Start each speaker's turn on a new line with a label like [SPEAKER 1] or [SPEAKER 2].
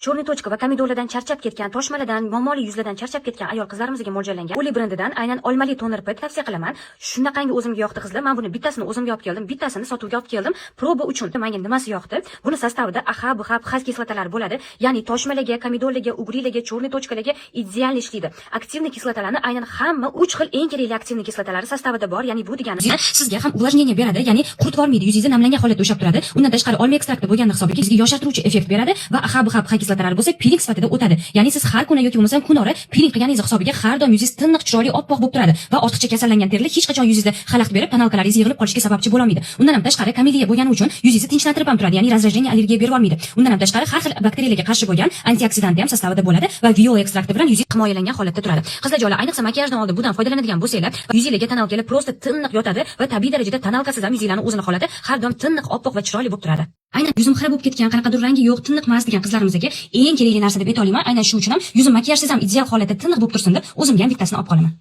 [SPEAKER 1] Черный точка va komedonlardan charchab ketgan, toshmalardan, muammoli yuzlardan charchab ketgan ayol qizlarimizga mo'ljallangan Oli brendidan aynan olmali toner ped tavsiya qilaman. Shunaqangi o'zimga yoqdi, qizlar. Men buni bittasini o'zimga olib keldim, bittasini sotuvga olib keldim. Proba uchun. Menga nimasi yoqdi? Buni состав ida AHA, BHA, PHA kislotalari bo'ladi. Ya'ni toshmalarga, komedonlarga, угри larga, черный точка larga ideal ishlaydi. Активный kislotalarni aynan hamma 3 xil eng kerakli активный kislotalari состав ida bor. Ya'ni bu degani sizga ham увлажнение beradi, ya'ni quritib olmaydi, yuzingizni namlangan holatda ushlab turadi. Undan tashqari olma ekstrakti bo'lgani hisobiga yuzga yoshartiruvchi effekt beradi va AHA, BHA, PHA kislotalari bo'lsa piling sifatida o'tadi. Ya'ni siz har kuni yoki bo'lmasam kunora piling qilganingiz hisobiga har doim yuzingiz tiniq, chiroyli, oppoq bo'lib turadi va ortiqcha kasallangan terilar hech qachon yuzingizda xalaqit berib, тоналка laringiz yig'ilib qolishiga sababchi bo'lolmaydi. Undan ham tashqari kameliya bo'lgani uchun yuzingizni tinchlantirib ham turadi, ya'ni раздражение, allergiya berib olmaydi. Undan ham tashqari har xil bakteriyalarga qarshi bo'lgan antioksidant ham состав ida bo'ladi va viola ekstrakti bilan yuzingiz himoyalangan holatda turadi. Qizlarjonlar, ayniqsa makiyajdan oldin bundan foydalanadigan bo'lsanglar, yuzingizga тоналка lar просто tiniq yotadi va tabiiy darajada тоналка siz ham yuzinglarni o'zini holati har doim tiniq, oppoq va chiroyli bo'lib turadi. Aynan yuzim xira bo'lib ketgan, qanaqadir rangi yo'q, tiniq emas degan qizlarimizga eng kerakli narsa deb ayta olaman. Aynan shu uchun ham yuzim makiyajsiz ham ideal holatda tiniq bo'lib tursin deb o'zimga ham bittasini olib qolaman.